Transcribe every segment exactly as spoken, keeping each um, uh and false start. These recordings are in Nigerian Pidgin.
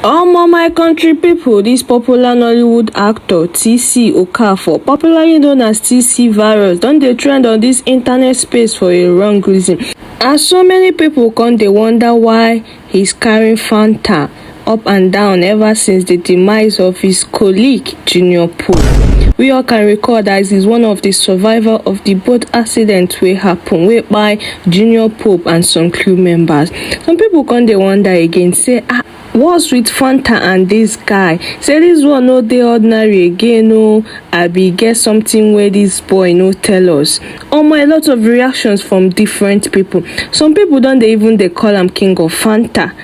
Omo, my country people, this popular Nollywood actor T C Okafor, popularly known as T C Virus, don dey trend on this internet space for a wrong reason. As so many people come dey wonder why he's carrying Fanta up and down ever since the demise of his colleague Junior Pope. We all can recall that he's one of the survivor of the boat accident wey happen, wey kpai Junior Pope and some crew members. Some people come dey wonder again, say, ah, what's with Fanta and this guy? Say this one no dey ordinary again o. Abi get something wey this boy no tell us? Omo, a lot of reactions from different people. Some people don dey even dey call am king of Fanta.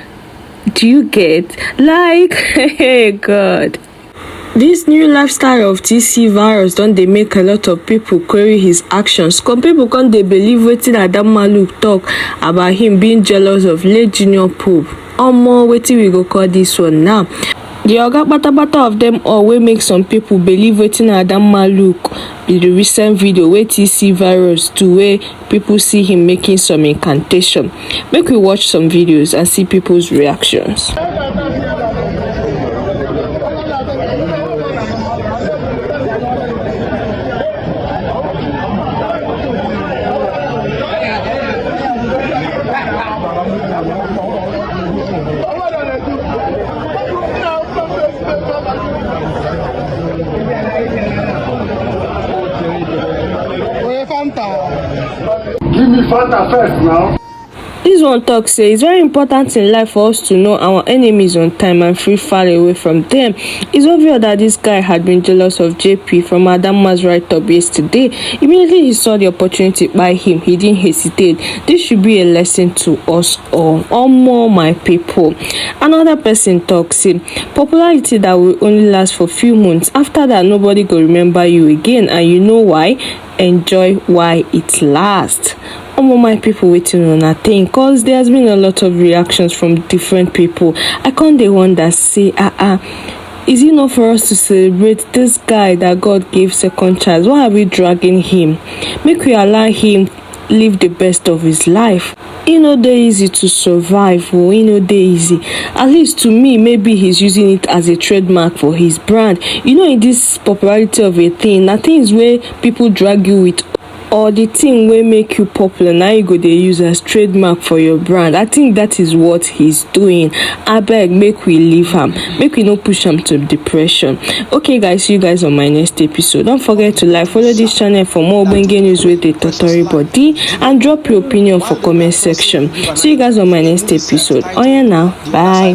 Do you get? Like, hey, God. This new lifestyle of T C Virus don dey make a lot of people query his actions. Some people come dey believe wetin Adam Maluk talk about him being jealous of late Junior Pope. Omo, wetin we go call this one now? The oga patapata of them all wey make some people believe wetin Adam Maluk be the recent video wey T C Virus do, wey people see him making some incantation. Make we watch some videos and see people's reactions. Give me Fanta first now. This one talk say it's very important in life for us to know our enemies on time and free far away from them. It's obvious that this guy had been jealous of J P from Adama's write-up yesterday. Immediately he saw the opportunity by him, he didn't hesitate. This should be a lesson to us all. Omo, my people. Another person talk say popularity that will only last for few months. After that, nobody go remember you again, and you know why? Enjoy while it lasts. Omo, my people, wetin una think? Cause there has been a lot of reactions from different people. I can't dey wonder say, ah ah, is it not for us to celebrate this guy that God gave second chance? Why are we dragging him? Make we allow him live the best of his life. E no dey easy to survive o, e no dey easy. At least to me, maybe he's using it as a trademark for his brand. You know, in this popularity of a thing, na things wey people drag you with, or the thing wey make you popular, na you go dey use as trademark for your brand. I think that is what he's doing. Abeg, make we leave am, make we no push am to depression. Okay guys, see you guys on my next episode. Don't forget to like, follow this channel for more ogbonge news wey dey totori body, and drop your opinion for comment section. See you guys on my next episode. Oya now, bye.